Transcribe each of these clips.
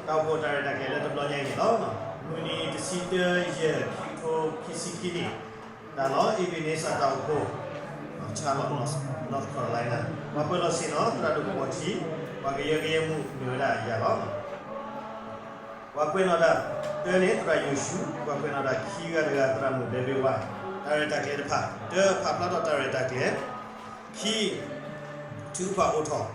တၢ်အိၣ်ဖှိၣ်တၢ်ရဲၣ်တၢ်ကျဲၤလၢတဘျီညါအံၤန့ၣ်လီၤ. မုၢ်နံၤတဆံတၢယဲၢ် ခံကထိခံဆံခံနံၣ်, တၢ်လီၢ် Ebenezer တၢ်အိၣ်ဖှိၣ်, Charlotte, North Carolina, ပှၤပၢၤလီၢ်ဆ့ၣ်နီၤ သရၣ်ဒိၣ်ကပီၤထံ, ပှၤကယၢကယဲမူးမ့ၢ်ဝဲဒၣ်ယၤလီၤ. ပှၤကွဲးနီၣ်တၢ်တၢန့ၣ် သရၣ်ယိၤၡူး, ပှၤကွဲးနီၣ်တၢ်ခံဂၤတဂၤ သရၣ်မုၣ်ဒဲဘ့ဝါ, တၢ်ရဲၣ်တၢ်ကျဲၤတဖၣ်, တၢ ဖးဖျါထီၣ်တၢ်ရဲၣ်တၢ်ကျဲၤ, ခံ ထုကဖၣ်အိၣ်ထီၣ်,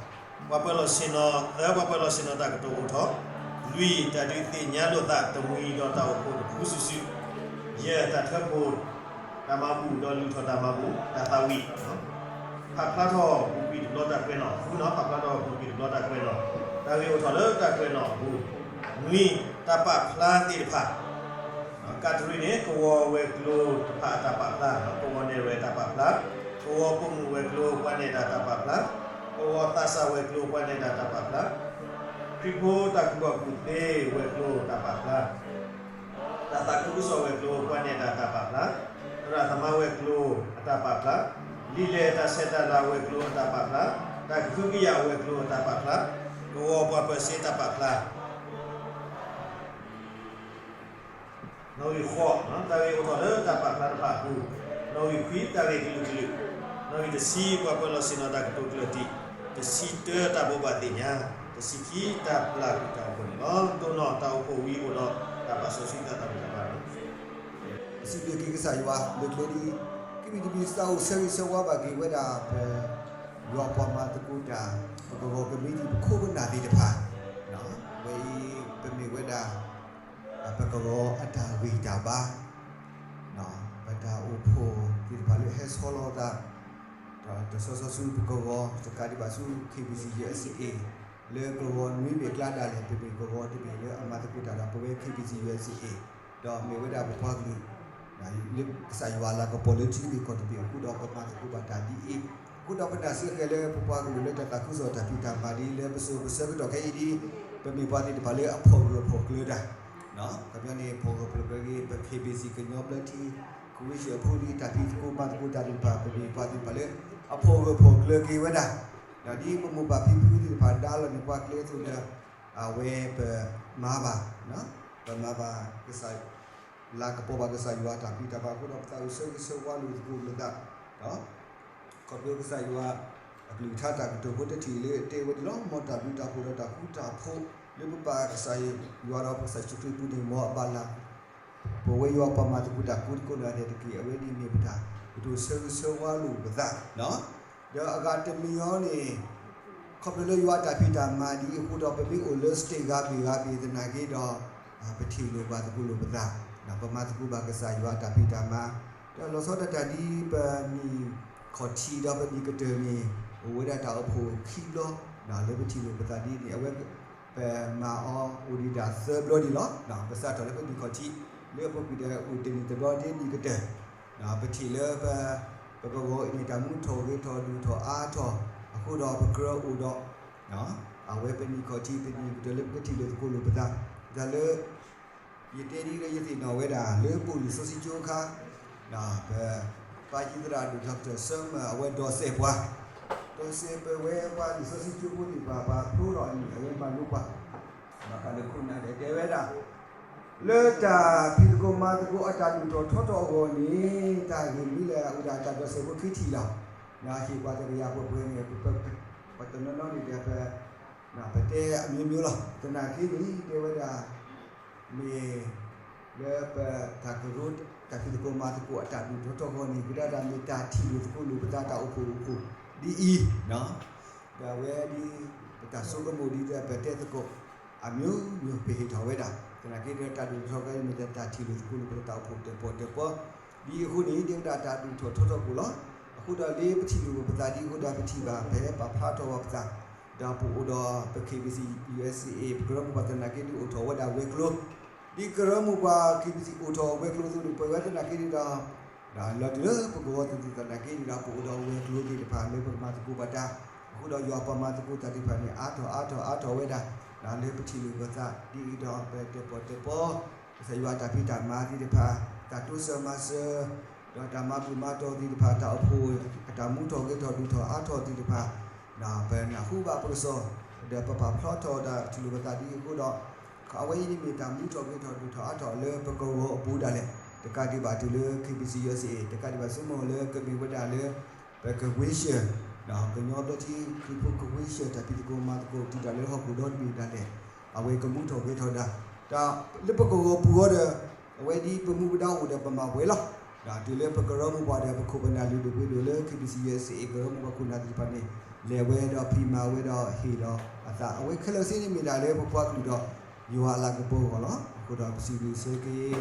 ပှၤပၢၤလီၢ်ဆ့ၣ်နီၤ, သၢ ပှၤပၢၤလီၢ်ဆ့ၣ်နီၤတၢ်ကတိၤအိၣ်ထီၣ်, လွံၢ် တၢ်ဒုးသ့ၣ်ညါလိာ်သးတမှံၤဒီးတၢ်အိၣ်ဖှိၣ်တဖုစုာ်စုာ်, ယဲၢ် တၢ်ထၢဖှိၣ်တၢ်မၤဘူၣ်ဒီးလုၢ်ထီၣ်တၢ်မၤဘူၣ် တၢ်သးဝံၣ်, ဖးဖျါထီၣ်ပူၤကွံာ်တဘျီတၢ်ကွဲးနီၣ်, ဃုနီၤ ဖးဖျါထီၣ်ပူၤကွံာ်တဘျီတၢ်ကွဲးနီၣ်, တၢ်ဂ့ၢ်အိၣ်ထီၣ်လၢတၢ်ကွဲးနီၣ်အပူၤ, နွံ တၢ်ပာ်ဖျါသ့ၣ်တဖၣ် ကးတရံးန့ၣ် ကဝီၤဝဲၤကျိၤတဖၣ်အတၢ်ပာ်ဖျါ, ကဝီၤနဲၣ်ရွဲၣ်တၢ်ပာ်ဖျါ, ကဝီၤပိာ်မုၣ်ဝဲၤကျိၤပှၤနဲၣ်တၢ်တၢ်ပာ်ဖျါ, ကဝီၤသးစၢ်ဝဲၤကျိၤပှၤနဲၣ်တၢ်တၢ်ပာ်ဖျါ, ခရံာ်ဖိတၢ်ကူၣ်ဘၣ်ကူၣ်သ့ဝဲၤကျိၤတၢ်ပာ်ဖျါ, တၢ်သးခုကစီၣ်ဝဲၤကျိၤပှၤနဲၣ်တၢ်တၢ်ပာ်ဖျါ, သရၣ်သမါဝဲၤကျိၤအတၢ်ပာ်ဖျါ, လံာ်လဲၢ်တၢ်ဆဲးတၢ်လၤဝဲၤကျိၤအတၢ်ပာ်ဖျါ, တၢ်ကဟုကယာ်ဝဲၤကျိၤအတၢ်ပာ်ဖျါ, ကဝီၤပှၤပၢၤစ့တၢ်ပာ်ဖျါ နီၣ်ဂံၢ်ဃိး, တၢ်ဂ့ၢ်အိၣ်ထီၣ်လၢတၢ်ပာ်ဖျါတဖၣ်အပူၤ, နီၣ်ဂံၢ်ခွံ တၢ်ဂ့ၢ်ကလုာ်ကလုာ်, နီၣ်ဂံၢ်တဆံ ပှၤပၢၤလီၢ်ဆ့ၣ်နီၤတၢ်ကတိၤကျၢၢ်တံၢ်, တဆံတၢ တၢ်ဘိးဘၣ်သ့ၣ်ညါ, တဆံခံ တၢ်ပျၢ်ကွံာ်တၢ်အိၣ်ဖှိၣ်န့ၣ်လီၤ. တိၢ်နီၣ်တၢ်အိၣ်ဖှိၣ်ဝံၤအိၣ်ဒီးတၢ်ပာ်စီဆှံသးသးဝံၣ်တၢ်ဘါန့ၣ် စံးဘျုးက့ၤကစၢ်ယွၤ လၢကျဲဒ်အံၤ, ခံမံၤတမံၤ စးအိၣ်ဆၢဂ့ၤဆၢဝါဘၣ်က့ၤဝဲဒၣ် ပယွၤပှၤမၤသကိးတၢ် ပကဝီၤကမံးတံာ် ပခိၣ်ပနၢ်သ့ၣ်တဖၣ်, ဝဲအံၤ ပမ့ၢ်ဝဲဒၣ် ပကဝီၤအတၢ်ဂံၢ်တၢ်ဘါ, ပတၢ်အိၣ်ဖှိၣ်သ့ၣ်တဖၣ်လၢဟဲဆီလီၤသး တစီစီဆူပကဝီၤ တကးဒံးဘၣ်ဆူ KBC USA လၢကဝီၤနွံဘ့ၣ်အကျါဒၣ်လဲာ် ပမ့ၢ်ကဝီၤတဘ့ၣ်လၢအမၤသကိးတၢ်ဒီး ပဝဲ KBC USA ဒီးမ့ၢ်ဝဲဒၣ်ပပှၤကလုာ် လၢကစၢ်ယွၤလၤကပီၤလၢထံဂ့ၢ်ကီၢ်တဘ့ၣ်အဃိဒီး ပမၤသကိးဘၣ်တၢ်ဒ်အံၤ, အဃိဒီးပနာ်စ့ၢ်ကီးလၢပပှၤကလုာ်လၢတၢ်သးခုကစီၣ်တၢ်ဖံးတၢ်မၤဒ်လၢပစိၤပဆၢကတီၢ်ခဲအံၤဒ် ပမ့ၢ်ပှၤသ့ၣ်တဖၣ်လၢအဖီၣ်ဂၢၢ်ဖီၣ်ကျၢၤတၢ် ခီပညီန့ၣ် ဖီၣ်ဂၢၢ်ဖီၣ်ကျၢၤက့ၤ ပ KBC ကညီဘျၢထံ ကဝ့ၢ်ဆံးအဖိလံ တၢ်ဖံးသကိးမၤသကိးတၢ်သ့ၣ်တဖၣ် ပမ့ၢ်ပှၤသ့ၣ်တဖၣ်လၢ အဖီၣ်ဂၢၢ်ဖီၣ်ကျၢၤက့ၤဝဲဒၣ်, ဒီးဒ်ပမိၢ်ပၢ်ဖံဖုသ့ၣ်တဖၣ်ဒါလီၤန့ၢ်ပှၤကျဲအသိးဒီး အဝဲပမၤဘၣ်, ပမၤဘၣ်ကစၢ် လၤကပီၤဘၣ်ကစၢ်ယွၤတၢ်ဖံးတၢ်မၤအဃိဒီး ပသးအိၣ်ဆၢဂ့ၤဆၢဝါလိာ်သကိးလိာ်သး ဒီး ခီဖျိကစၢ်ယွၤအကလုၢ်ကထါတၢ်ကတိၤဖိတထံၣ်လၢတဲဝဲဒၣ်လီၤ. မ်တၢ်ဘျုးတၢ်ဖှိၣ်ဒီးတၢ်ဃူတၢ်ဖိး လၢပပၢ်ကစၢ်ယွၤဒီးပကစၢ်ယ့ၣ်ၡူးခရံာ်အပူၤန့ၣ် မ်အဘၣ်လၢ ပဝဲယွၤပှၤမၤသကိးတၢ်ကိးဒံကိးနီၢ်ဂၤဒဲးတက့ၢ်. အဝဲန့ၣ်မ့ၢ်ပတၢ်ကတိၤဆၢဂ့ၤဆၢဝါလိာ်ပသး ဒီးအဂၤတမံၤအံၤန့ၣ် ခီဖျိလၢယွၤအတၢ်ဖံးတၢ်မၤဒ်အံၤအဃိဒီး ပမ့ၢ်အိၣ်လၢ state ဂၤဘ့ၣ်ဂၤဘ့ၣ်သနာ်က့ဒီး ပထံၣ်လိာ်ဘၣ်သကိးလိာ်ပသး, ပမၤသကိးဘၣ်ကစၢ်ယွၤအတၢ်ဖံးတၢ်မၤ, ဒီးလီၤဆီဒၣ်တၢ်ဒ်ပနံၣ်ခီၣ်ထံးဒီးပနံၣ်ကတၢၢ်န့ၣ် အိၣ်ဝဲဒၣ်တၢ်အိၣ်ဖှိၣ်ခံဘျီ, လၢပထံၣ်လိာ်ပသးဒ်န့ၣ် အဝဲ ပမၤအီၤအိၣ်ဒံးဒၣ်သၢဘျီဒံးလီၤ. ပစးထီၣ်လၢပနံၣ်ခီၣ်ထံး လၢအပူၤကွံာ်ဒီးအိၣ်တနံၣ်တဘျီဒ်နံၣ်ကတၢၢ်, ပထံၣ်လၢပ ပကဝီၤအံၤန့ၣ် တၢ်မူထီၣ်ဂဲၤထီၣ်ဒုၣ်ထီၣ်အါထီၣ်အဃိဒီးပကြၢးအိၣ်ဒီး အဝဲပနံၣ်ခီၣ်ထံးတနံၣ်ကတၢၢ်လၢပကထံၣ်လိာ်သကိးလိာ်ပသး, တၢ်လၢ ယတဲဒ်လၢယသ့ၣ်နီၣ်ဝဲဒၣ် လၢပအိၣ်လံာ်စီဆှံကၠိအခါ ပပၢ်ယ့သရၣ်ဒိၣ် Doctor Sherman အဝဲဒိးစဲးပှၤ, ဒိးစဲးပဝဲပှၤလံာ်စီဆှံကၠိဖိသ့ၣ်တဖၣ် ပှၤဖျိထီၣ်အနံၣ် အဝဲမၤလိပှၤ, ဘၣ်ဃးလၢခိၣ်နၢ်ဒဲးတဲဝဲဒၣ် လၢတၢ်ဖံးသကိးမၤသကိးအတၢ်ဒုၣ်ထီၣ်ထီထီၣ်အဂီၢ်န့ၣ် တၢ်ဂ့ၢ်မနုၤလဲၣ် အိၣ်ဒၣ်တၢ်ဒိးစဲးဖိခံထံၣ်လီၤ. ဟ့ၣ်ပှၤတကယၤပှဲၤပှဲၤန့ၣ် ပတနီၤနီၤန့ၣ်ဒီး ပ ပတဲအမျိုးမျိုးလီၤ. သနာ်က့န့ၣ် တဲဝဲဒၣ် မ့ၢ်လၢပတၢ်ကရၢ တၢ်ဖံးသကိးမၤသကိးအတၢ်ဒုၣ်ထီၣ်ထီထီၣ်အဂီၢ်န့ၣ် ကဒၣ်ဒၣ်မ့ၢ်တၢ်ထံၣ်လိာ်သကိးလိာ်ပသးတၢ်အိၣ်ဖှိၣ်အိၣ်ဖှိၣ်ဒ်အံၤ, ဒီးအဝဲဒ် ပတၢ်ဆိကမိၣ်ဒ်ဒီးပတဲသကိး အမျိုးမျိုး ပဟ့ၣ်ထီၣ်ဝဲဒၣ်, သနာ်က့ဒီးတၢ်ဒုၣ်ထီၣ်ထီထီၣ်အဂီၢ်န့ၣ် မ့ၢ်တၢ်ထံၣ်လိာ်သကိးလိာ်ပသးတၢ်အိၣ်ဖှိၣ်တၢၣ်ပီၣ်တၢၣ်ပီ ဒ်အဃိန့ၣ် ဒ်ဝဲဒၣ်တၢ်ဒုၣ်ထီၣ်ထီထီၣ်အဂီၢ်လီၤ. အဃိဒီးလၢပထံၣ်လိာ်ပသးဒ်အဃိဒီးပထံၣ်ဘၣ် ပဟဲပာ်ဖျါထီၣ်ဝဲပသး, ဒီးပအိၣ်ဒီးပ KBC USA ပကရၢမိၢ်ပှၢ်သနာ်က့ဒ်အိၣ်ထီၣ်ဝဲဒၣ်ဝဲၤကျိၤ, ဒ်ကရၢမိၢ်ပှၢ် KBC အိၣ်ထီၣ်ဝဲၤကျိၤအသိးန့ၣ် ပဝဲသနာ်က့ဒ်ဒီး ဒီးလီၤတံၢ်လၢပကဝီၤသနာ်က့န့ၣ်ဒီး ပအိၣ်ဒီးဝဲၤကျိၤသ့ၣ်တဖၣ်လၢပကမၤသကိးဘၣ်တၢ်, အဃိဒီးယွၤပှၤမၤသကိးတၢ်သ့ၣ်တဖၣ်န့ၣ် အါထီၣ်အါထီၣ်အါထီၣ်ဝဲဒၣ်, လၢပထံၣ်လိာ်ပသးဒ်အံၤဒီး ပတၢၣ်ပီၣ်တၢၣ်ပီ ကစၢ်ယွၤအတၢ်ဖံးတၢ်မၤသ့ၣ်တဖၣ်, တၢ်တိစၢၤမၤစၢၤ, ဒီးတၢ်မၤဘူၣ်မၤတီၢ်သ့ၣ်တဖၣ်, တၢ်အိၣ်ဖှိၣ်အတၢ်မူထီၣ်ဂဲၤထီၣ်ဒုၣ်ထီၣ်အါထီၣ်သ့ၣ်တဖၣ်, ပနၢ်ဟူဘၣ်ပကစီၣ်, ဒီးပပာ်ဖျါထီၣ်တၢ်ထံၣ်လိာ်ပသးဒ်အံၤအဃိဒီး, ခ အဝဲအံၤန့ၣ်မ့ၢ်တၢ်မူထီၣ်ဂဲၤထီၣ်ဒိၣ်ထီၣ်အါထီၣ်လၢပကဝီၤအပူၤဒၣ်လဲာ်, တကးဒံးဘၣ်တုၤလၢ K B C U S A တကးဒံးဘၣ် ဆိကမိၣ်လၢကမ့ၢ်ဝဲဒၣ်လၢ ပကဝ့ၤဆှၢ ကညီဘျၢထံခရံာ်ဖိကဝ့ၤဆှၢတၢ်ဖံးသကိးမၤသကိးတုၤဒၣ်လၢဟီၣ်ခိၣ်ဒီတဘ့ၣ်ဒၣ်လဲာ်, အဝဲကမူထီၣ်ဂဲၤထီၣ်ဒၣ် တၢ်လၢပကဝီၤပူၤအီၤဒီး အဝဲဒ်ပမူပဒါအိၣ်ဒီးပမၤပှဲၤလီၤ. ဒီးတုၤလၢပကရၢမိၢ်ပှၢ်ဒီးပခိၣ်ပနၢ်လုၢ်ဒိၣ်ပှ့ၤဒိၣ်လၢ K B C U S A ကရၢမိၢ်ပှၢ်ခိၣ်နၢ်သ့ၣ်တဖၣ်န့ၣ် လဲၤဝဲဒီးဖံးမၤဝဲဒီးဟ့ၣ်လီၤအသး အဝဲခဲလၢာ်စ့န့ၣ်မ့ၢ်ဒၣ်လၢပပှၤကလုာ်ဒီး ယွၤအလၤကပီၤအဂီၢ်လီၤ. အဃိဒီးပစံးဘျုးစ့ၢ်ကီး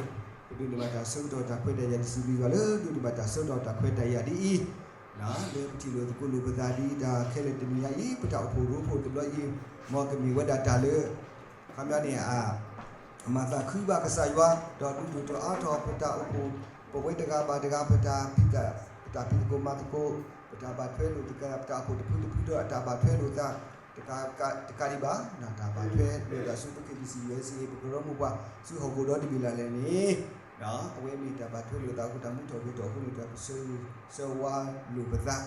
ပဒိးန့ၢ်ဘၣ်တၢ်ဆၢကတီၢ်တၢ်ခွဲးတၢ်ယာ် တစံးဘျုးယွၤလၢဒိးန့ၢ်ဘၣ်တၢ်ဆၢကတီၢ်တၢ်ခွဲးတၢ်ယာ်ဒ်အံၤ လၢပထံၣ်လိာ်သကိးလိာ်ပသးဒ်တၢ်ခဲလၢာ်တနံၤညါအံၤ ပတၢ်အိၣ်ဖှိၣ်ရိဖှိၣ်တဘျီအံၤ မ်ကမ့ၢ်ဝဲဒၣ်တၢ်လၢ ခီပညီန့ၣ် မၤသးခုဘၣ်ကစၢ်ယွၤ ဒီးဒုးဒိၣ်ထီၣ်အါထီၣ်ပတၢ်အိၣ်ဖှိၣ် ပဝဲတဂၤဘၣ်တဂၤ ပတၢ်ဖံးသကိးမၤသကိး ပတၢ်ဘၣ်ထွဲလိာ်သး ပတၢ်အိၣ်ဖှိၣ်တဖုတဖုဒီးအတၢ်ဘၣ်ထွဲလိာ်သး တကးဒံးဘၣ် တၢ်ဘၣ်ထွဲလိာ်သးဆူပ K B C U S A ပကရၢမိၢ်ပှၢ် ဆူဟီၣ်ခိၣ်ဒီတဘ့ၣ်လၢ်လၢ်န့ၣ် အဝဲမ့ၢ်တၢ်ဘၣ်ထွဲလိာ်သးအဃိ တၢ်မူထီၣ်ဂဲၤထီၣ်အဃိန့ၣ်ဒီး ပဆၢဂ့ၤဆၢဝါလိာ်ပသး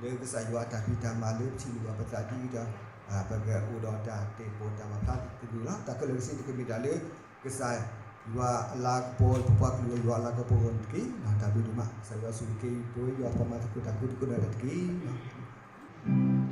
လၢကစၢ်ယွၤအတၢ်ဖံးတၢ်မၤလၢပထံၣ်လိာ်ဘၣ်ပသးဒ်အံၤဒီး ပကအိၣ်ဒီးတၢ်တ့ၢ်ပီၢ်တၢ်ပာ်ဖျါတကလုာ်လီၤ. တၢ်ခဲလၢာ်ခဲဆ့န့ၣ် ကမ့ၢ်တၢ်လၢ ကစၢ်ယွၤအလၤကပီၤ ပပှၤကလုာ်အယွၤအလၤကပီၤအဂီၢ်န့ၣ်တက့ၢ်. တၢ်ဘျုးဒိၣ်မး ကစၢ်ယွၤဆိၣ်ဂ့ၤက့ၤပဝဲယွၤပှၤမၤသကိးတၢ်ကိးဒံကိးနီၢ်ဒဲးတက့ၢ်.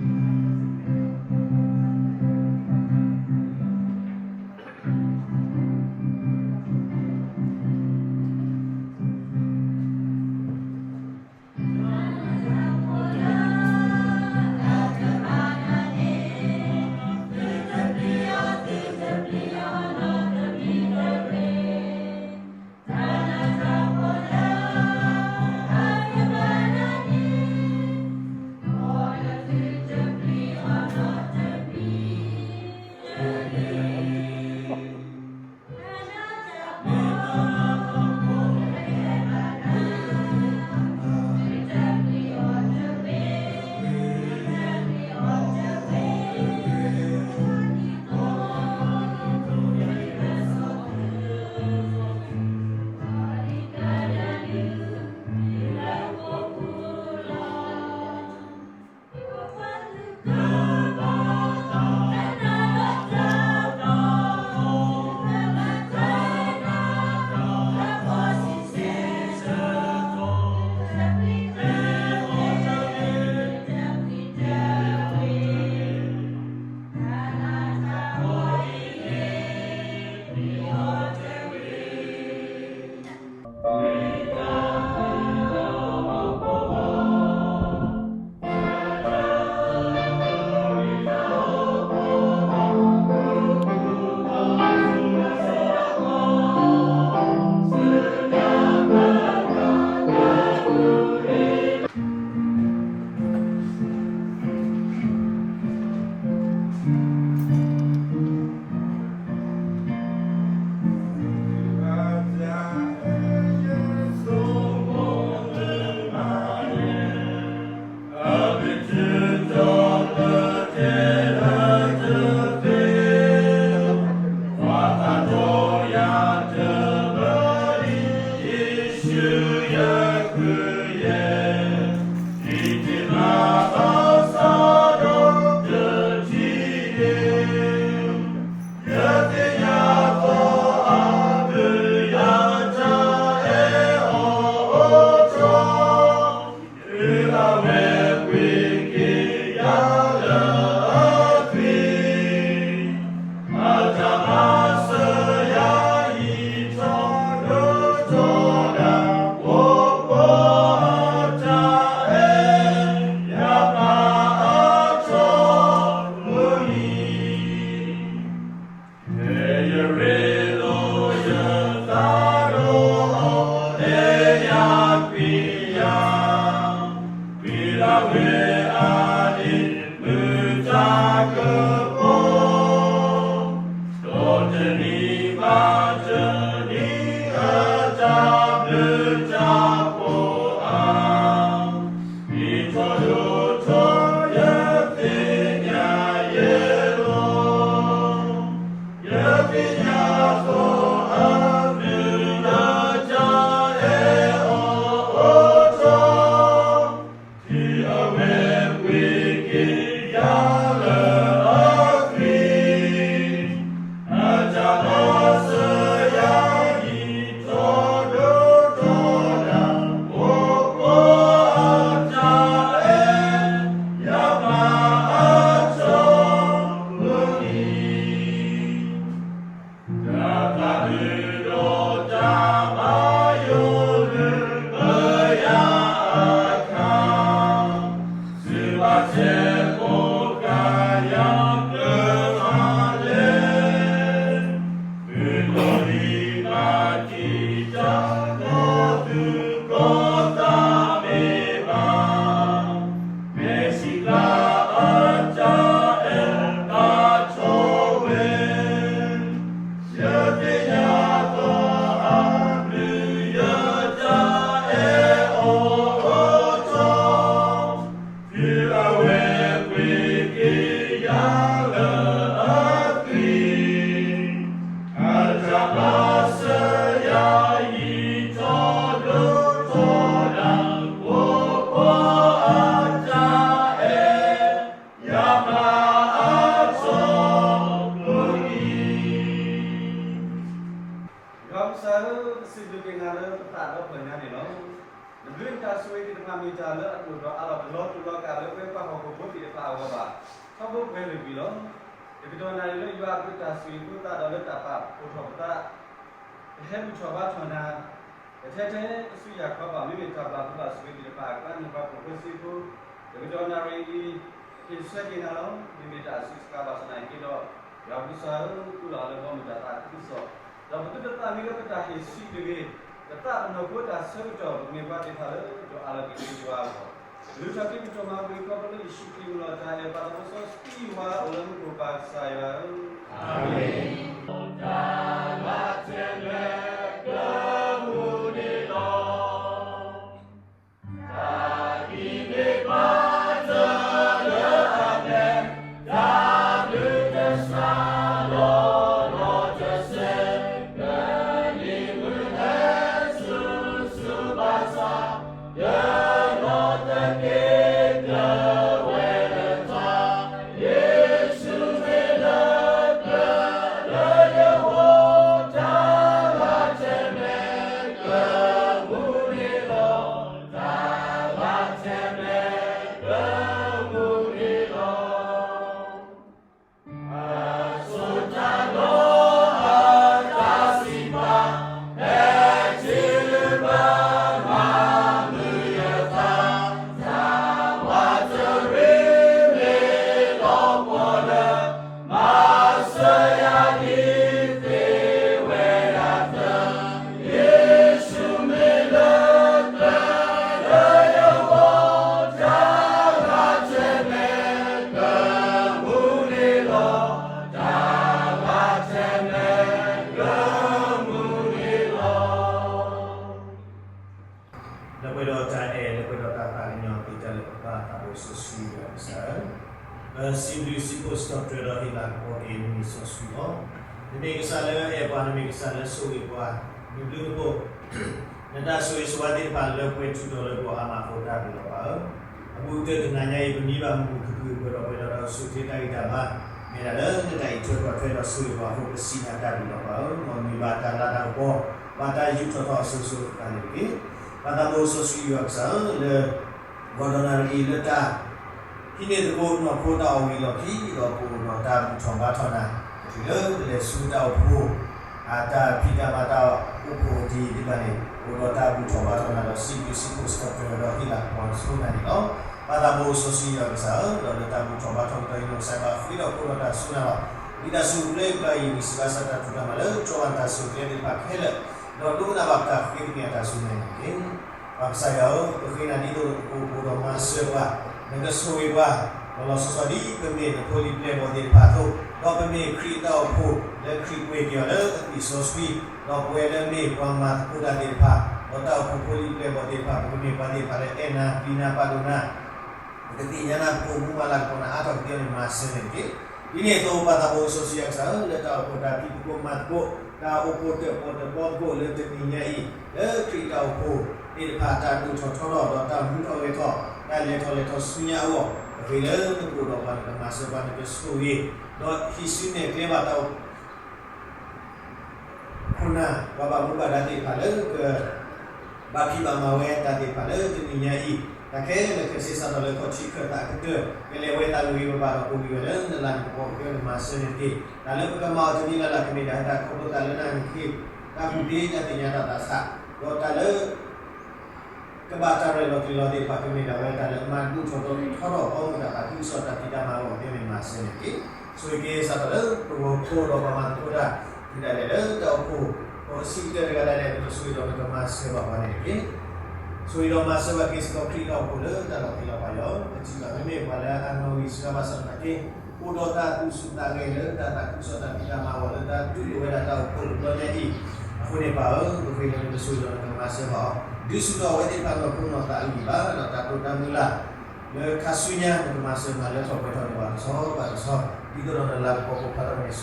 စံးဘျုးက့ၤနၤလၢပသးဒီဖျၢၣ်ညါန့ၣ်လီၤ. နဘျုးနတၢ်ဆိၣ်ဂ့ၤသ့ၣ်တဖၣ်မ့ၢ်တၢ်လၢအဒိၣ်ဒီးအါလီၤတလီၤတူာ်လီၤကာ်လၢပဝဲပှၤဟီၣ်ခိၣ်ဖိသ့ၣ်တဖၣ်အဂီၢ်ဘၣ်, ထီဘိပှဲၤလိာ်ကွံာ်လီၤ. ယကတီၢ်နၣ်ရံၣ်လၢယွၤအဘျုးတၢ်ဆိၣ်ဂ့ၤအဃိသတးဒီးလၢတၢ်ပာ်ဖှိၣ်ထီၣ်ပသး ပဟဲဘူၣ်ထီၣ်ဘါထီၣ်နၤ ပထဲထဲပစုယၤခီဘၣ် မ့မ့ၢ်တၢ်ပာ်ဖှိၣ်ဘၣ်ဆိၣ်ဂ့ၤသ့ၣ်တဖၣ်အကျါ နပှၤဟီၣ်ခိၣ်ဖိစ့ဖိ ယကတီၢ်နၣ်ရံၣ်အံၤ ဟ့ၣ်ဆၢက့ၤနၤလီၤ. မ့မ့ၢ်တၢ်အဆူးစကါဘၣ်ဆၣ်သနာ်က့ဒီး ယွၤပကစၢ်ဧၢ ပူလီၤအီၤလၢဘီမုၢ်တၢ်သးခုကစီၣ်, ဒီးပသုတသးမံလၢပတၢ်ဟ့ၣ်ဆံးတဂ့ၤ, ပသးပနီၢ်ဖိတၢ်ဆၢကတီၢ် ပကမ့ၢ်ပှၤသ့ၣ်တဖၣ်လၢဒိၣ်အါလီၤက့ၤလၢယွၤအဂီၢ်, ပလုၢ်ထီၣ်က့ၤပတီၢ်မၤပှဲၤခီဖျိလၢယ့ၣ်ၡူးခရံာ်မုၢ်လီၤတၢ်အဲၣ် ပၢ်သးဘိစီဆှံယွၤအိၣ်လၢမူခိၣ်ပၢ်ကစၢ်ယွၤဧၢ အၤမ့ၣ်. တၢ်လၢတၢ်မ့ၢ်လၢပှၤမူန့ၣ်လီၤ. တၢ်ဒ်န့ၣ်ဘၣ်တၢ်လၢအမဲာ်, တၢ်ဘျုးတစှၤလီၤနီတစဲး, ကလံၤမုၢ်ဟဲဆူၣ်ဆူၣ်ဘၣ်ဆၣ်, ယနီၢ်တက့ၢ်ကျၢၤဝဲလၢတၢ်, ယ့ၣ်ၡူးမ့ၢ်လၢကျၢၤလၢယဂီၢ်, တၢ်လၢတၢ်မ့ၢ်လၢပှၤမူန့ၣ်လီၤ. တၢ်လၢတၢ်မ့ၢ်လၢပှၤမူန့ၣ်လီၤ. အစိတၢ်လီၢ်အတၢ်စံးပာ်, ဟဲတုၤဘၣ်မၤမုာ်ယသး, တၢ်ဝးတရံးမ့ၢ်လီၤပှီၢ်လၢ မၤစၢၤယၤဒ်သ့ဝဲဒၣ်သၢ, ယ့ၣ်ၡူးမ့ၢ်လၢကျၢၤလၢယဂီၢ်, တၢ်လၢတၢ်မ့ၢ်လၢပှၤမူန့ၣ်လီၤ. တၢ်လၢပှဲၤဒီးတၢ်အဲၣ်, လၢပှဲၤဒီးတၢ်သးကညီၤ ပတၢ်လၢပပၢ်သးဘိစီဆှံယွၤကစၢ်ဧၢ, ပစံးဘျုးစံးဖှိၣ်စံးထီၣ်ပတြၢၤဒီးဟ့ၣ်လၤကပီၤက့ၤနမံၤစီဆှံလီၤ. နမ့ၢ်ကစၢ်လၢအအဲၣ်ပှၤ, နမ့ၢ်ကစၢ်လၢဆိၣ်ဂ့ၤပှၤ, နတၢ်ဆိၣ်ဂ့ၤဆိၣ်ဝါသ့ၣ်တဖၣ်လၢပှဲၤထူးထီၣ်လၢပဂီၢ်အါမးအဃိ တၢ်ဘျုးလီၤပၢ်ဧၢ. အဘူးကတၢၢ်တနၤညါအံၤ ပမံဘၣ်မုာ်မုာ်ခုၣ်ခုၣ် ပှဲၤဒီးပှဲၤဒီးတၢ်အိၣ်ဆူၣ်အိၣ်ချ့တၢ်ဂံၢ်တၢ်ဘါ, မ့ၢ်ဒၣ်လၢနတၢ်အံးထွဲကွၢ်ထွဲဒီးဆိၣ်ဂ့ၤပှၤအဃိ ပစံးနၤတၢ်ဘျုးလီၤပၢ်ဧၢ. မ်မ့ၢ်ဘၣ်တၢ်လၤတၢ်ကပီၤ, ဘၣ်တၢ်ယူးထီၣ်ထီအစိၤစိၤအဃၣ်န့ၣ်တက့ၢ်. ပၢ်သးဘိစီဆှံယွၤကစၢ်ဧၢ, လၢ ဂီၤဒီးနၣ်ရံၣ်အံၤလၢတၢ် ဟံးန့ၢ်သကိးနီၢ်ခိတၢ်အီၣ်ဝံၤအလီၢ်ခံ ဒီးပအိၣ်ဒီးတၢ်ဘူၣ်ထီၣ်ဘါထီၣ်နၤ, ပတုၤလၢပလဲၤဆူတၢ်အိၣ်ဖှိၣ် အတၢ်ဖံးတၢ်မၤတၢ်အိၣ်ဖှိၣ်ဒ်အံၤသ့ၣ်တဖၣ်န့ၣ် အိၣ်ဒီးတၢ်ဘူၣ်ထီၣ်ဘါထီၣ်နၤဒီးစံးဘျုးစံးဖှိၣ်စံးထီၣ်ပတြၢၤဒီးဟ့ၣ်လၤကပီၤဆိနၤန့ၣ်လီၤ. ပၢ်သးဘိစီဆှံယွၤကစၢ်ဧၢ, ဒီးလၢတၢ်ဘူၣ်ထီၣ်ဘါထီၣ်ကတီၢ်အံၤ နီၢ်ကစၢ်ဘၣ်ဃ့ဒီးကိးဒီးတၢ်စူၢ်နၤလီၤ. ဒ်တၢ်စူၢ်က့ၤပျၢ်အံၤ မ့ၢ်စံးဘၣ်ဆၣ်တၢ်ထူၣ်တၢ်မၤလၢတြီဘၣ်တၢ်ဆိၣ်ဂ့ၤသ့ၣ်တဖၣ်ခဲလၢာ်, ဒီးဒိကနၣ်ဘၣ်ပတၢ်ဃ့ကညးတၢ်စူၢ်နၤန့ၣ်တက့ၢ်. ပၢ်ကစၢ်ယွၤဧၢ, ပဃ့နၤဒ်သိးနကအိၣ်ဘူးဒီးမၤစၢၤပှၤ, နကဆိၣ်ဂ့ၤပှၤ, လီၤလီၤဆီဆီဒ်ပမ့ၢ်နဖိလံၤပျဲၢ်ဘီၣ်သ့ၣ်တဖၣ်အသိး, ဒီးပမ့ၢ်ခရံာ်အတၢ်အိၣ်ဖှိၣ်လၢခရံာ်ပှ့ၤက့ၤအီၤလၢအသွံၣ်စီဆှံ, ဒီးပဝဲလၢမ့ၢ်ပှၤမၤသကိးတၢ်သ့ၣ်တဖၣ်, ဒီးတၢ်အိၣ်ဖှိၣ်ဖိလံၤပျဲၢ်ဘီၣ်သ့ၣ်တဖၣ် ပကမ့ၢ်ပှၤသ့ၣ်တဖၣ်လၢအဲၣ်နၤ ပျံၤနၤ ပာ်ဒိၣ်နၤ ပကသ့ၣ်ညါနၤ ပကအိၣ်မူမၤလၤကပီၤနၤအါထီၣ်ကသ့အီၤန့ၣ် မၤစၢၤန့ၣ်တက့ၢ်. ဒ်န့ၣ်အသိး ပၢ်သးဘိစီဆှံယွၤကစၢ်ဧၢ, လၢတၢ်အိၣ်ဖှိၣ်တၢ်ဖံးသကိးမၤသကိး, တၢ်အိၣ်ဖှိၣ်တၢၣ်ပီၣ်တၢၣ်ပီသကိးလၢတနံၤညါအံၤ, လၢခရံာ်တၢ်အိၣ်ဖှိၣ်သ့ၣ်တဖၣ် တၢ်ဒိၣ်ထီၣ်ထီထီၣ်ဒီးတၢ်မူထီၣ်ဂဲၤထီၣ်, တၢ်လဲၤထီၣ်လဲၤထီၣ်ဆူညါအဂီၢ်, ပဃ့လၢနကအိၣ်ဒီးပှၤ နကမၤစၢၤပှၤ နကဆိၣ်ဂ့ၤ, ဒီးဟံးစုနဲၣ်ကျဲဘၣ်တၢ်အိၣ် ခိၣ်နၢ် ပှၤဘၣ်မူဘၣ်ဒါသ့ၣ်တဖၣ်လၢက ဘၣ်ဖံးဘၣ်မၤဝဲတၢ်သ့ၣ်တဖၣ်လၢတနံၤညါအံၤ, တၢ်ခဲလၢာ်ခဲဆ့စးထီၣ်လၢခီၣ်ထံးခၢၣ်သးအကတၢၢ် ကလဲၤဝဲသးဂ့ၤဂ့ၤဘၣ်ဘၣ်ဒီးကိးဂံၢ်ဝဲလၢနလၤနကပီၤကတၢၢ် နမၤစၢၤန့ၣ်တက့ၢ်. တၢ်လၢပကမၤအီၤတမံၤလၢ်လၢ် ကမ့ၢ်ဒၣ်တၢ်ခီဖျိသးလၢနၢ်နခ့ တၢ်ကူၣ်သ့တၢ်သ့ၣ်ညါတၢ်သးဆး, ဒီးတၢ်လၢ ကဘၣ်တၢ်ရဲၣ်လီၤကျဲၤလီၤသ့ၣ်တဖၣ် ကမ့ၢ်ဒၣ်ဝဲတၢ်လၢမၤဒိၣ်ထီၣ်ထီထီၣ်အီၤမ့ၢ်တၢ်သးခုကစီၣ်တၢ်ဖံးတၢ်မၤအဂီၢ် ကမ့ၢ်မၤစၢၤန့ၣ်တက့ၢ်. ဆိၣ်ဂ့ၤက့ၤစးထီၣ်လၢပဂီၢ်ဖိဒီးပှၤမၤသကိးတၢ် ဒ်လဲၣ်လၢတၢ်အိၣ်ဖှိၣ် ပှၤဆံးကတၢၢ်တဂၤဒၣ်လဲာ် နကဆိၣ်ဂ့ၤဒီးနကမၤစၢၤဘၣ်ပှၤန့ၣ်တက့ၢ်. ဆိၣ်ဂ့ၤဒီးမၤစၢၤဘၣ်က့ၤစ့ၢ်ကီးခရံာ်တၢ်အိၣ်ဖှိၣ်လၢတၢ်လီၢ်ဖံးလီၢ်ပၤယီၤ ပထံၣ်ဘၣ်မ့မ့ၢ်ပှၤလၢအနီၣ်ဂံၢ်စှၤဘၣ်ဆၣ်သနာ်က့ အိၣ်ဒီးတၢ်သူၣ်ဆူၣ်သးဂဲၤလၢတၢ်သးခုကစီၣ်တၢ်ဖံးတၢ်မၤအဂီၢ်လၢတၢ်တူၢ်လိာ်ဝဲဒၣ်တၢ်အိၣ်ဖှိၣ်တဘျီညါအံၤ, အဃိန့ၣ်ပၢ်ဧၢ, ပဃ့လၢနကဆိၣ်ဂ့ၤဒီးနကမၤစၢၤဘၣ်အီၤ, ဒုးဆူၣ်ထီၣ်အဝဲသ့ၣ်တဖၣ်နီၢ်ခိနီၢ်သးအဂံၢ်ဘါ ဒီးတၢ်တိာ်တၢ်မုၢ်လၢ် လၢခါဆူညါ နကမၤစၢၤမၤလၢထီၣ်ပှဲၤထီၣ်န့ၢ်ပှၤတဆီဘၣ်တဆီ, ဒ်သိးဒီးနလၤကပီၤဖိခွါထီၣ်န့ၢ်ဆိၣ်ဂ့ၤဒီးသုလၢ်ဘၣ်န့ၣ်တက့ၢ်. ပၢ်သးဘိစီဆှံယွၤပကစၢ်ဧၢ, ပဃ့ကညးတၢ်စူ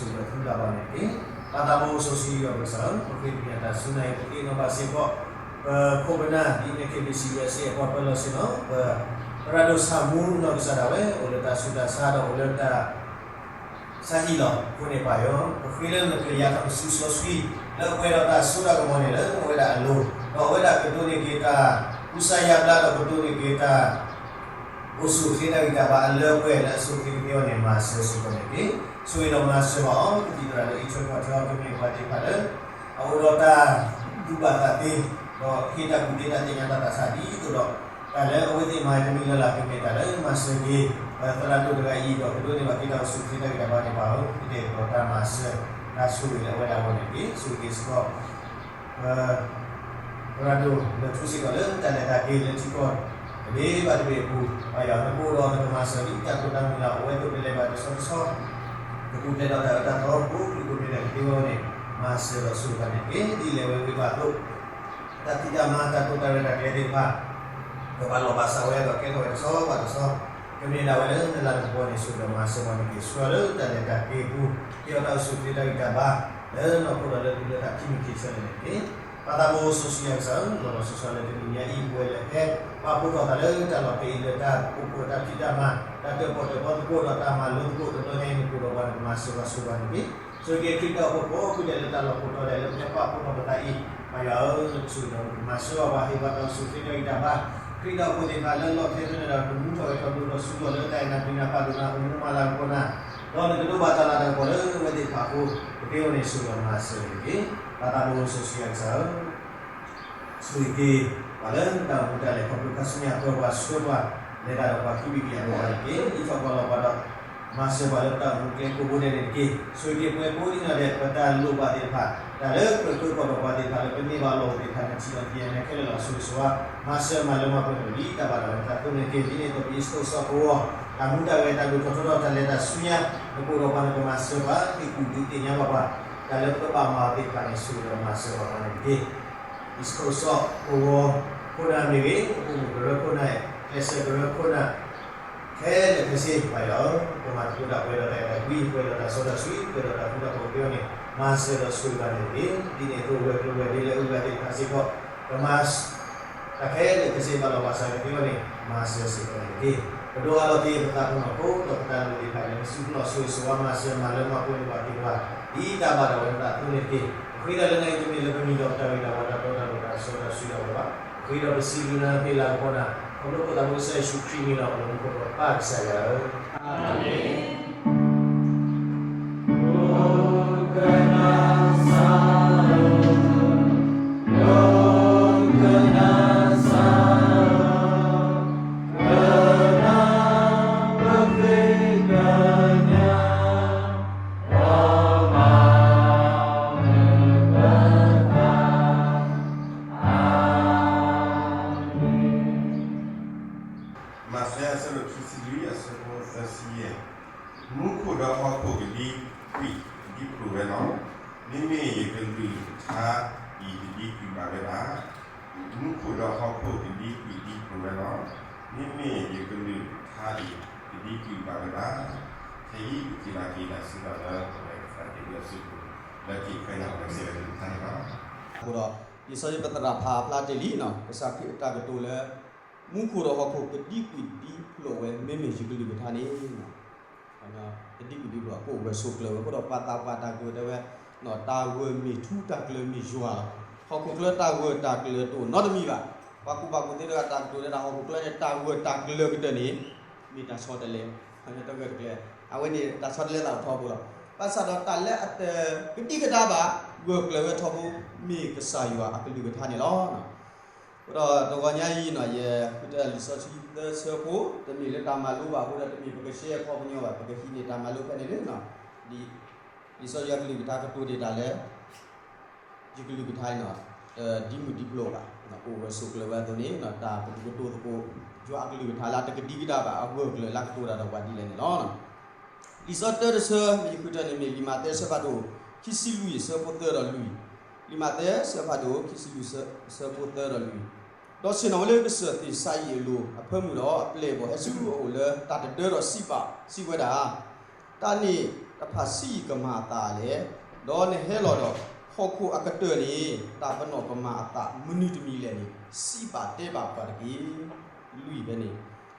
ၢ်နၤအံၤ ပသ့ၣ်နီၣ်ဘၣ်စ့ၢ်ကီး ပခိၣ်ပနၢ် ဒ် K B C U S A အပှၤပၢၤလီၢ်ဆ့ၣ်နီၤ ပ သရၣ်ဒိၣ်ဆၣ်မူနီၢ်ကစၢ်ဒၣ်ဝဲ အိၣ်လၢတၢ်ဆူးတၢ်ဆါဒီးအိၣ်လၢတၢ် ကစၢ်ဟ့ၣ်လီၤအဃိန့ၣ် ပၢ်ယွၤ ပဃ့လၢနကယၤထီၣ်ပစုစီဆှံ လၢအပှဲၤဒီးတၢ်စိတၢ်ကမီၤန့ၣ် လၢအဝဲဒၣ်အလိၤ, ဒီးအဝဲဒၣ်ကဒိးန့ၢ်က့ၤတၢ်ကူစါယါဘျါဒီးကဒိးန့ၢ်က့ၤတၢ် အိၣ်ဆူၣ်အိၣ်ချ့တၢ်ဂံၢ်တၢ်ဘါအလၢအပှဲၤလၢအဆိအချ့ကသ့အီၤန့ၣ် မၤစၢၤစ့ၢ်ကီးန့ၣ်တက့ၢ်. ဆိၣ်ဂ့ၤဒီးမၤစၢၤဘၣ်အီၤ ကသံၣ်သရၣ်လၢအံးထွဲကွၢ်ထွဲအီၤ ကမ့ၢ်ပှၤသ့ၣ်တဖၣ်လၢ အအိၣ်ဒီးတၢ်သူၣ်ဘၣ်သးသ့, ဒီးဟ့ၣ်တၢ်ကူၣ်သ့တၢ်သ့ၣ်ညါတၢ်သးဆးဒ်သိးဒီး တၢ်လၢအဝဲသ့ၣ်မၤတမံၤလၢ်လၢ် ကမ့ၢ်တၢ်လၢမၤစၢၤက့ၤ ပသရၣ်ဒိၣ်တဂၤအံၤ ဒီးကဒိးန့ၢ်ဘၣ်က့ၤတၢ်အိၣ်ဆူၣ်အိၣ်ချ့တၢ်ဂံၢ်တၢ်ဘါန့ၣ် ပၢ်ဧၢ, ကတဲာ်ကတီၤတၢ်မၤစၢၤ တၢ်ဆိၣ်ဂ့ၤလၢအဝဲဒၣ်အဂီၢ်န့ၣ်တက့ၢ်. ဆိၣ်ဂ့ၤက့ၤစ့ၢ်ကီး ပသရၣ်ဒိၣ်လၢထူစ့ၢ်ကီးလၢတၢ်လဲၤတၢ်က့ၤလၢထံကီၢ် တဘ့ၣ်ဘၣ်တဘ့ၣ်အပူၤ, ပၢ်ယွၤ နကအိၣ်ဒီးနကမၤစၢၤဒ်တၢ်ကိၢ်တၢ်မုၢ်လၢ် အဝဲသိးကလဲၤဘၣ်တဆီတဆီ, ကပူၤဖျဲးဒီးတၢ်အၢတၢ်သီ ပူၤဖျဲးဒီးတၢ်ကသ့ဝဲအဂီၢ်န့ၣ် မၤစၢၤဒီးဆိၣ်ဂ့ၤဘၣ်န့ၣ်တက့ၢ်. ဒ်လဲၣ်ဝဲဂ့ၤဘၣ်အသိး တၢ်ဖံးတၢ်မၤ တၢ်တိာ်တၢ်ရဲၣ်တၢ်ကျဲၤသ့ၣ်တဖၣ် ကဘၣ်လီၢ်ဘၣ်စးဝဲဒီးကဲထီၣ်ဝဲတဆီဘၣ်တဆီ, ကမ့ၢ်ဒၣ်ဝဲလၢနလၤနကပီၤန့ၣ် ဆိၣ်ဂ့ၤဒီးမၤစၢၤပှၤန့ၣ်တက့ၢ်. ဆိၣ်ဂ့ၤလၢတၢ်လဲၤတၢ်က့ၤအပူၤ ကဲထီၣ်တၢ်အိၣ်ဆူၣ်အိၣ်ချ့တၢ်ဂံၢ်တၢ်ဘါ လၢနီၢ်ခိဒီးလၢသုလၢတၢ်ခံမံၤခံဆၢန့ၣ်တက့ၢ်. ပၢ်သးဘိစီဆှံယွၤကစၢ်ဧၢ, လီၤလီၤဆီဆီလၢတနံၤညါအံၤ ပဝဲလဲၤဟဲ ပာ်ဖှိၣ်ထီၣ်သးလၢတၢ်လီၢ်ဖဲအံၤလၢတၢ်အိၣ်ဖှိၣ်တၢ်ဖံးတၢ်မၤ တၢ်တၢၣ်ပီၣ်တၢၣ်ပီသကိးဒီးတၢ်မၤလိသကိး တဘျီညါအံၤ နကိၣ်ဒီးပှၤနကမၤစၢၤပှၤဆိၣ်ဂ့ၤဘၣ်န့ၣ်တက့ၢ်. ဆိၣ်ဂ့ၤက့ၤခရံာ်ဖိအဖိကိးဂၤဒဲးလၢတၢ်လီၢ်ကိးတီၤဒဲး လၢပဝဲပာ်ဖှိၣ်ထီၣ်ပသးအံၤ ပၢ်ယွၤဧၢ, နကဆိၣ်ဂ့ၤဒီးနကမၤစၢၤဘၣ်ပှၤ ဟ့ၣ်ပှၤတၢ်အိၣ်ဆူၣ်အိၣ်ချ့တၢ်ဂံၢ်တၢ်ဘါ, ခရံာ်ဖိအဖိသ့ၣ်တဖၣ်လၢလီၢ်ခံကတၢၢ်န့ၣ်ဒီး ကမူထီၣ်ဂဲၤထီၣ်ဒိၣ်ထီၣ်ဆူထီၣ်လၢတၢ်အဲၣ်နၤကွံနၤပာ်ဒိၣ်နၤ အိၣ်မူမၤလၤကပီၤနၤ ဒီးနကဒိးဘၣ်တၢ်လၤတၢ်ကပီၤလၢအဝဲသ့ၣ်တဖၣ်အဃိ ကသ့အဂီၢ်န့ၣ် ဆိၣ်ဂ့ၤဒီးမၤစၢၤန့ၣ်တက့ၢ်. ပၢ်သးဘိစီဆှံယွၤကစၢ်ဧၢ ဆိၣ်ဂ့ၤက့ၤ ပှၤလၢနတၢ်အိၣ်မူတၢ်လဲၤခီဖျိခါဆူညါ ပၢၤပှၤဆှၢပှၤ လဲၤတၢ်ဒီးပှၤခံဘ့ၣ်ကယၤဘၣ်န့ၣ်တက့ၢ်. အံးထွဲကွၢ်လီၤပှၤဒီး မၤစၢၤပှၤလၢပတၢ်အိၣ်မူကျဲကိးဘိဒဲးန့ၣ်တက့ၢ်. ဆိၣ်ဂ့ၤက့ၤပဝဲကိးဂၤဒဲး ပတၢ်လိၣ်ဘၣ်သ့ၣ်တဖၣ် တၢ်လၢကြၢးဃုာ်ကီၢ်ဒီးပှၤသ့ၣ်တဖၣ်လၢပန့ၢ်ဘၣ်အလီၢ်အိၣ်သ့ၣ်တဖၣ် နထံၣ်အီၤသ့ၣ်ညါခဲလၢာ်လီၤ. ဆိၣ်ဂ့ၤဆိၣ်ဝါ မၤစၢၤမၤလၢမၤပှဲၤန့ၣ် ဒ်တၢ်ဘၣ်ဒၣ်ဝဲနသးအသိးန့ၣ်တက့ၢ်. ဒ်န့ၣ်အသိးပယ့ၣ်စတူးစီၤဖိဝီၤ တၢ်မူတၢ်ဂဲၤတၢ်ဒိၣ်ထီၣ်ထီထီၣ် တၢ်လဲၤတၢ်ဆူညါ နကိၣ်ဒီးပှၤနကမၤစၢၤပှၤ ဟ့ၣ်ကူၣ်ဒုးသ့ၣ်ညါဘၣ်ပှၤ တၢ်လၢပကဘၣ်မၤအီၤသ့ၣ်တဖၣ်န့ၣ် ဆိၣ်ဂ့ၤဒီးမၤစၢၤပှၤန့ၣ်တက့ၢ်. ယ့ၣ်စတူးစီၤဖိဝီၤ ခိၣ်နၢ်မ့ၢ်ဂ့ၤ, အဖိမုၣ်ကရၢခိၣ်နၢ်, ကျဲးစၢးကရၢခိၣ်နၢ် ခဲလၢာ်ခဲဆ့ ပၢ်ယွၤဧၢ, ကမၤသကိးတၢ်ပှဲၤဒီးတၢ်အဲၣ်တၢ်ကွံ, ပှဲၤဒီးတၢ်စီတၢ်ဆှံ, ပှဲၤဒီးတၢ်ဃူတၢ်ဖိးသ့အဂီၢ်န့ၣ် မၤစၢၤဒီးဆိၣ်ဂ့ၤဘၣ်န့ၣ်တက့ၢ်. ဒ်န့ၣ်အသိးဝဲၤကျိၤဝဲၤဒ့လၢအဂုၤအဂၤသ့ၣ်တဖၣ်စ့ၢ်ကီး ကမၤ တၢ်ခဲလၢာ်ခဲဆ့ဘၣ်လီၤဘၣ်စးကသ့အဂီၢ်န့ၣ် မၤစၢၤစ့ၢ်ကီးန့ၣ်တက့ၢ်. ပဒိးအါထီၣ်က့ၤပသးပနီၢ်ခိ ဒီးပတၢ်လိၣ်သ့ၣ်တဖၣ်လၢနစုပူၤလီၤ. ဆိၣ်ဂ့ၤဆိၣ်ဝါမၤစၢၤမၤလၢမၤပှဲၤန့ၢ်ပှၤသ့ၣ်တဖၣ် ဒ်တၢ်ဘၣ်ဒၣ်ဝဲနသးအသိးန့ၣ်တက့ၢ်. ပဃ့တၢ်လၢနအံၤတမ့ၢ်လၢပမံၤဒီးပတၢ်ဂ့ၤတၢ်ဝါတၢ်တီတၢ်လိၤတၢ်စီတၢ်ဆှံတၢ်ဘၣ်ဘၣ်. ပဃ့ဒီးပစံးဘျုးနၤ ဟ့ၣ်လၤကပီၤနၤ ခီဖျိခိၣ်သးဘိကစၢ်ယ့ၣ်ၡူးခရံာ်မံၤလီၤ. ပလၢမူခိၣ်ဒီးပၢ်ကစၢ်ယွၤဧၢ, အၤမ့ၣ်. မးသဲအဆၢဒိၣ်ခံဆံလွံၢ် အဆၢဖိသၢဆံယဲၢ်, မူခိၣ်ဒီးဟီၣ်ခိၣ်ကဒံကွံာ်ဒံဖျိးဝဲလီၤ. မ့မ့ၢ်ယကလုၢ်ကထါအံၤတဒံကွံာ်ဘၣ်ဝဲဘၣ်. မူခိၣ်ဒီးဟီၣ်ခိၣ်ကဒံကွံာ်ဒံဖျိးဝဲလီၤ. မ့မ့ၢ်ယကလုၢ်ကထါအံၤတဒံကွံာ်ဘၣ်ဝဲဘၣ်. ခဲအံၤပထံၣ်ဘၣ်က့ၤတၢ်စံးထီၣ်လၢပဝဲကစၢ်ယ့ၣ်ၡူးခရံာ်အစုပူၤ လၢခံခဲအံၤန့ၣ် အဝဲစံးဝဲဒၣ်တၢ်န့ၣ်လီၤ. အဃိဒီး လံာ်စီဆှံပသရၣ်ဖးဖျါတ့ၢ်လံ ကစၢ်ခရံာ်အတၢ်ကတိၤလၢ မူခိၣ်ဒီးဟီၣ်ခိၣ်ကဒံကွံာ်ဒံဖျိးဝဲ မ့မ့ၢ်ယကလုၢ်ကထါန့ၣ် တဒံကွံာ်ဒံဖျိး ကအိၣ်ဂၢၢ်ဆိးကျၢၤဝဲ. အဃိဒီးပှၤသးပှၢ်တၢ်ကတိၤတဲဝဲ တၢ်ဂၢၢ်မ့ၢ်ထူ တၢ်ကျၢၤမ့ၢ်ယွၤလီၤ. ဟီၣ်ခိၣ်ချၢတၢ်ဂၢၢ်တၢ်ကျၢၤတအိၣ်နီတမံၤဘၣ်. ပှၤကူၣ်ဘၣ်ကူၣ်သ့တဂၤတၢ်ကတိၤလၢတၢ်ဟီၣ်ခိၣ်ချၢန့ၣ် တၢ်ဂၢၢ်တၢ်ကျၢၤကတၢၢ်န့ၣ် မ့ၢ်တၢ်ဆီတလဲ, တဂၢၢ်တကျၢၤ, အဝဲန့ၣ်တၢ်ဆီတလဲသးထီဘိလီၤ. ဘၣ်ဆၣ်ဒီးတၢ်လၢအတကဒံကဒါဘၣ် ဂၢၢ်ကျၢၤဝဲထီဘိ မ့ၢ်ကစၢ်ယွၤအကလုၢ်ကထါန့ၣ်လီၤ. အဃိဒီးတဂီၤညါအံၤန့ၣ် ယဃုထၢလံာ်စီဆှံသၢဆၢဖိ, တမ့ၢ်လၢတၢ်မၤလိဘၣ်အဃိဒီး တမ့ၢ်ပကရှဲအခီပညီဘၣ်, ပကဟံးန့ၢ်တၢ်မၤလိဖဲန့ၣ်လီၤ. ဒ်လံာ်စီဆှံအကလုၢ်ကထါကတိၤဒံးတၢ်လၢ ယကလုၢ်ကထါန့ၣ် တဒံမုၢ်ဒံဖျိးဘၣ်, ကအိၣ်ဂၢၢ်ဆိးကျၢၤဝဲအသိးန့ၣ် တၢ်ပကကတိၤသကိး ယွၤအကလုၢ်ကထါလၢအတကဒံကဒါဘၣ် အဂၢၢ်ကျၢၤလၢကတိၤတၢ်ဒီးပှၤဒ်လဲၣ်န့ၣ်လီၤ. လံာ်စီဆှံတၢတဆၢ ယဃုထၢန့ၣ်မ့ၢ် လံာ်မးသဲအဆၢဖးဒိၣ် ခံဆံလွံၢ်အဆၢဖိသၢဒီးလွံၢ်, လံာ်မးသဲအဆၢဖးဒိၣ် ခံဆံလွံၢ်အဆၢဖိသၢဒီးလွံၢ်, ဒီးဆ့ၣ်နီၤဝဲလၢကစၢၢ်သ့ၣ်စၤယံးအလိၤ အဖၢမုၢ်ဒီးအပျဲၢ်အဘီၣ် ဟဲဆူအအိၣ်လၢတၢ်တဒၢဒီးစံးဘၣ်စံးဝဲဒၣ်, တၢ်န့ၣ်တဖၣ်ဆံးယံာ်ကမၤအသးလဲၣ်, ဒီးနဟဲလီၤဒီး ဟီၣ်ခိၣ်အကတၢၢ်န့ၣ် တၢ်ပနီၣ်ကမၤအသးမနုၤတမံၤလဲၣ်န့ၣ် စံးဘၣ်တဲဘၣ်ပှၤတက့ၢ်. လွံၢ်ဖဲန့ၣ်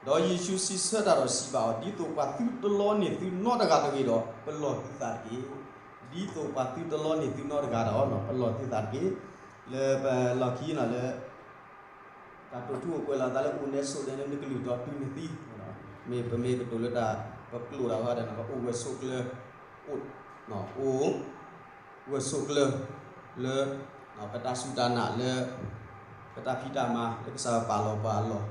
ဒီးယ့ၣ်ၡူးစံးဆၢတၢ်ဒီးစံးဘၣ်အီၤ, ဒ်သိးပှၤသုတလီန့ၢ်သုနီတဂၤတဂ့ၤဒီး, ပလီၢ်သုသးတက့ၢ်. ဒ်သိးပှၤသုတလီန့ၢ်သုနီတဂၤဒီး, ပလီၢ်သုသးတက့ၢ်. လၢပလီၢ်ခံန့ၣ်လၢ တၢ်တိာ်ထူအိၣ်ကွဲးလီၤသးလၢ အိၣ်နဲဆိးနဲလၢနကလုၢ်ဒီးတုၤနသံ, မ့ၢ်ပမ့ၢ်ကတိၤလၢတၢ်ပကျိာ်တၢ်ဂီၤဒီး အိၣ်ဝဲဆိးကျၢၤ, အိၣ်ဝဲဆိးကျၢၤလၢ ပတၢ်စူၢ်တၢ်နာ်လၢ ပတၢ်ဖံးတၢ်မၤလၢကစၢ်ယွၤပာ်လီၤပှၤအလီၢ်.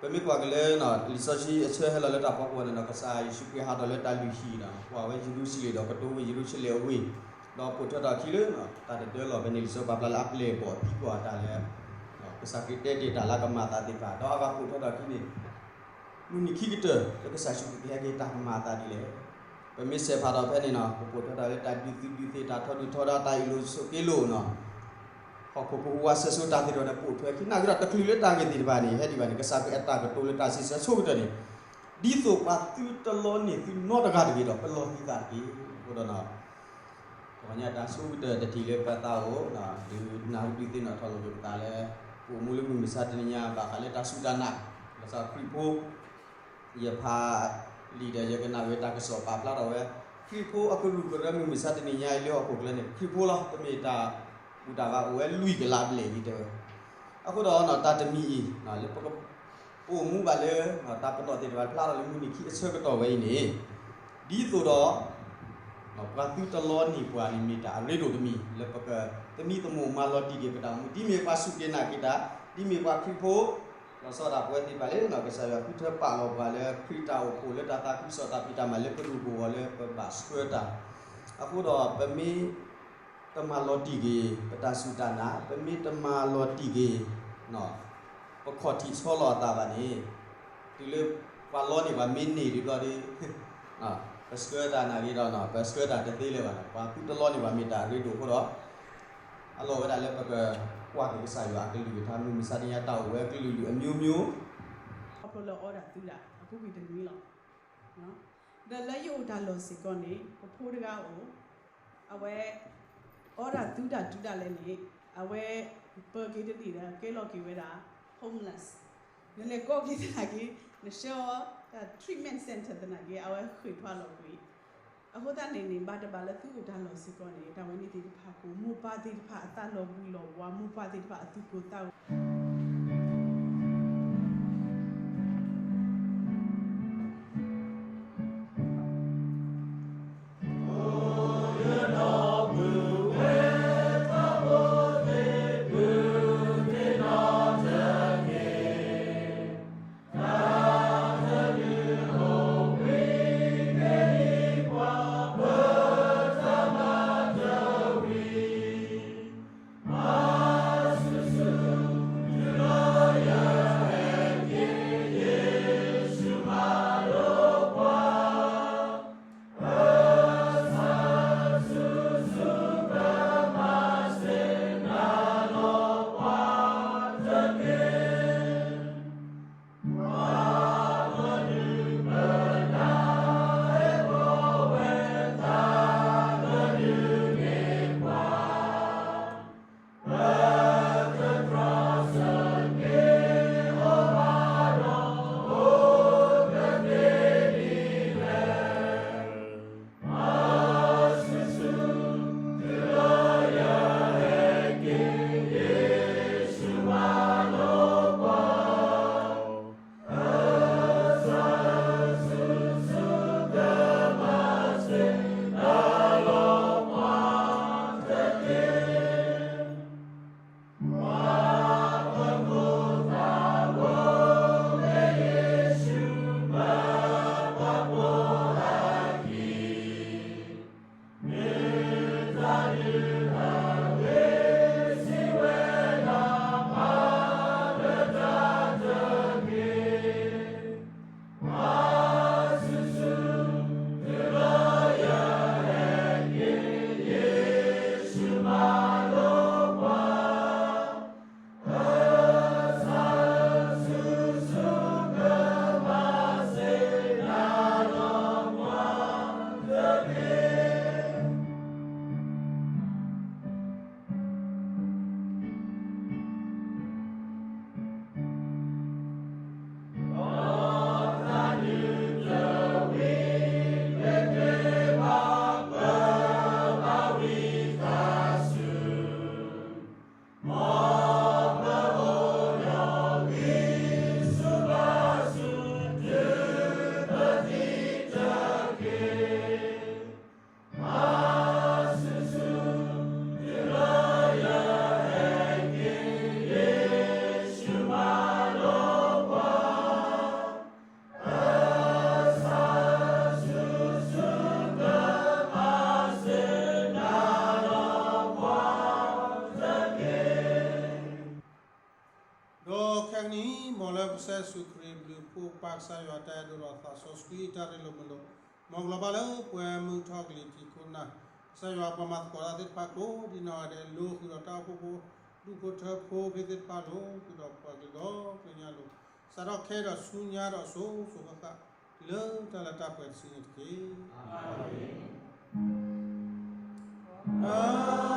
ပမ့ၢ်ကွၢ်က့ၤလၢ လံာ်စီဆှံအဆၢဟဲလီၤလၢတၢ်ဖီခိၣ်န့ၣ်ဒီး ကစၢ်ယ့ၣ်ၡူးခရံာ်ဟးထီၣ်လၢတၢ်လုၢ်ဟံၣ်ဒီး ကွၢ်ဝဲယရူၤၡလ့ၣ်ဒီးကတိၤဝဲယရူၤၡလ့ၣ်အဝ့ၢ်, ဒီးပိာ်ထွဲထီၣ်အခံလၢ တၢ်တဒၢလီၢ်ဖဲန့ၣ် လံာ်စီပာ်ဖျါလၢအပျဲၢ်အဘီၣ်သံကွၢ်တၢ်လၢ ကစၢ်ခရံာ်တဲတ့ၢ်တၢ်လၢအကမၤအသးသ့ၣ်တဖၣ် ဒီးအဂၤပိာ်ထွဲထီၣ်အခံန့ၣ် မုၢ်နံၤခံကတၢၢ် လၢကစၢ်ယ့ၣ်ၡူးခရံာ်ကဟဲက့ၤတၢ်ကမၤအသးဒ်လဲၣ်. ပမ့ၢ်စဲးဖးဒီးဖဲန့ၣ်နီၤ ပပိာ်ထွဲထီၣ်လၢတၢ်ဒုးသုးဒုးသ့ၣ် တၢ်ထီဒုၣ်ထီဒါ တၢ်အ့ၣ်လိာ်ဆိးက့လိာ်နီၤ ဟီၣ်ခိၣ်ဖိဝါဆၢဆိတၢ်သ့ၣ်တဖၣ်န့ၣ် ပိာ်ထွဲခံနာ်က့ဒီး တချုးလၢတၢ်ဂ့ၢ်သ့ၣ်တဖၣ်န့ၣ် ဟဲဒံးဘၣ်န့ၣ် ကစၢ်ခရံာ်အတၢ်ကတိၤလၢတၢ်စံးဆၢဆိကတၢၢ်န့ၣ် ဒ်သိးပှၤသုတလီန့ၢ်သုနီတဂၤတဂ့ၤဒီး ပလီၢ်သုသးတက့ၢ်. အဃိဒီး တဂီၤညါတၢ်ဆိကတၢၢ်တထံၣ်လၢပသးအိၣ် ဒုးနၢ်ဟူဒုးသ့ၣ်နီၣ်ထီၣ်လိာ်က့ၤပသးလၢ ပအိၣ်မူလၢမုၢ်မဆါတနံၤညါ ဘၣ်ဃးလၢတၢ်စူၢ်တၢ်နာ် လီၤဆီခရံာ်ဖိ ယဖးလံာ်ဒီး ယကနၣ်ဝဲတၢ်ကစီၣ်ပာ်ဖျါထီၣ်ဝဲ ခရံာ်ဖိအကရူၢ်ကရၢမုၢ်မဆါတနံၤညါအံၤလၢဟီၣ်ခိၣ်ချၢန့ၣ် ခရံာ်ဖိလီၤ. ပမ့ၢ်တၢ်ဘူၣ်တၢ်ဘါအိၣ်ဝဲလွံၢ်ကလးဘျဲၣ်လံတဲဝဲ. အဃိဒီး တၢ်တမံၤအံၤ လၢပက ပအိၣ်မူဘၣ်လၢ တၢ်ပနီၣ်သ့ၣ်တဖၣ်ဖျါထီၣ်လၢမုၢ်နံၤခံအဆၢကတီၢ်ဝဲအံၤန့ၣ် ဒ်သိးဒီး ပှၤသုတလီန့ၢ်ပှၤန့ၣ် မ့ၢ်တၢ်အရ့ဒိၣ်တမံၤ လၢပကသမံသမိးမၤလီၤတံၢ်က့ၤပတၢ်အိၣ်မူ ဒ်မ့ၢ်ပှၤစူၢ်က့ၤနာ်က့ၤတၢ် ဒ်မ့ၢ်ပှၤခရံာ်ဖိ လီၤဆီဒၣ်တၢ်ပဝဲသ့ၣ်တဖၣ်လၢ ကစၢ်ယွၤဃုထၢပာ်လီၤပှၤလၢ ခရံာ်တၢ်အိၣ်ဖှိၣ်လၢတၢ်သးခုကစီၣ်တၢ်ဖံးတၢ်မၤလၢ ပရူၢ်ပဂီၢ်လၢပဘၣ်ဆှၢတၢ် အဃိဒီး ပမ့ၢ်တမၤလီၤတံၢ်က့ၤ ပတၢ်စူၢ်တၢ်နာ် ပမ့ၢ်တမၤလီၤတံၢ်က့ၤ ပခီၣ်ထံးဆီလီၤအသးဘၣ်န့ၣ် တုၤလၢပှၤလီန့ၢ်ပှၤမ့ၢ်န့ၢ်ဒ်ဘျီဒီး ပဆှၢတၢ်နာ်က့ဒီး ပဆှၢတၢ်တသ့လၢၤဘၣ်န့ၣ် ပှၤသုတလီန့ၢ်ပှၤမ့ၢ်တၢ်အရ့ဒိၣ်အဃိဒီး အလီၢ်ဝဲဒၣ်လၢပကကွၢ်က့ၤကစၢ်ယွၤအကလုၢ်ကထါ မုၢ်မဆါတနံၤညါတၢ်အိၣ်ဝဲအကလုာ်လုာ်အမျိုးမျိုး ခီဖျိလၢအီဒၣ်သုဒၣ် အပူၤကွံာ်တနွံလီၤ. ဒီးလၢယအိၣ်တၢ်လီၢ်စ့ၢ်ကီးန့ၣ် ပဖိတဂၤအိၣ် အဝဲ အီဒၣ်သုဒၣ်တုၤဒၣ်လဲာ်န့ၣ် အဝဲ ပၢၤက့ၤတနံၣ်ဒီး ကဲလီၤက့ၤဝဲဒၣ် homeless နလဲၤကိးက့ၤသနာ်က့ နဆှၢအီၤတၢ် treatment center သနာ်က့ အဝဲဃ့ၢ်ထွါလီၤကွံာ် အဃိသတးန့ၣ်န့ၣ် ဘၣ်တဘၣ်လၢသုအိၣ်တၢ်လီၢ်စ့ၢ်ကီးန့ၣ် တၢ်ဝဲန့ၣ်သ့ၣ်တဖၣ်ကိး မိၢ်ပၢ်သ့ၣ်တဖၣ်အသးလီၤဘှံးလီၤဝါ မိၢ်ပၢ်သ့ၣ်တဖၣ်အသူၣ်ကိၢ်သးဂီၤ ကစၢ်ယ့ၣ်ၡူးခရံာ်ဘျုး ဖိပၢ်ကစၢ်ယွၤတၢ်အဲၣ်ဒိၣ်ဒီးသးစီဆှံတၢ်ရ့လိာ်မုာ်လိာ်, မ်ကလီၤဘၣ်လၢပှဲၤမုၢ်ထီၣ်ကလံၤထံးခိၣ်နၢ်, ကစၢ်ယွၤပှၤမၤသကိးတၢ်သ့ၣ်တဖၣ်ကိးဒံးနီၢ်ဂၤဒဲး လိဃုာ်ဒီးတၢ်အိၣ်ဖှိၣ်ဖိ ဒူၣ်ဖိထၢဖိဖဲသ့ၣ်တဖၣ်လိၤဃုာ်ဒီးပှၤကလုာ်ဒီးကျဲညါလိၤ, စးထီၣ်ခဲအံၤဒီးဆူညါဒီးစိၤစိၤဃၣ်ဃၣ် လၢတၢ်လၢတၢ်ပှဲၤတစုန့ၣ်တက့ၢ်. အၤမ့ၣ်.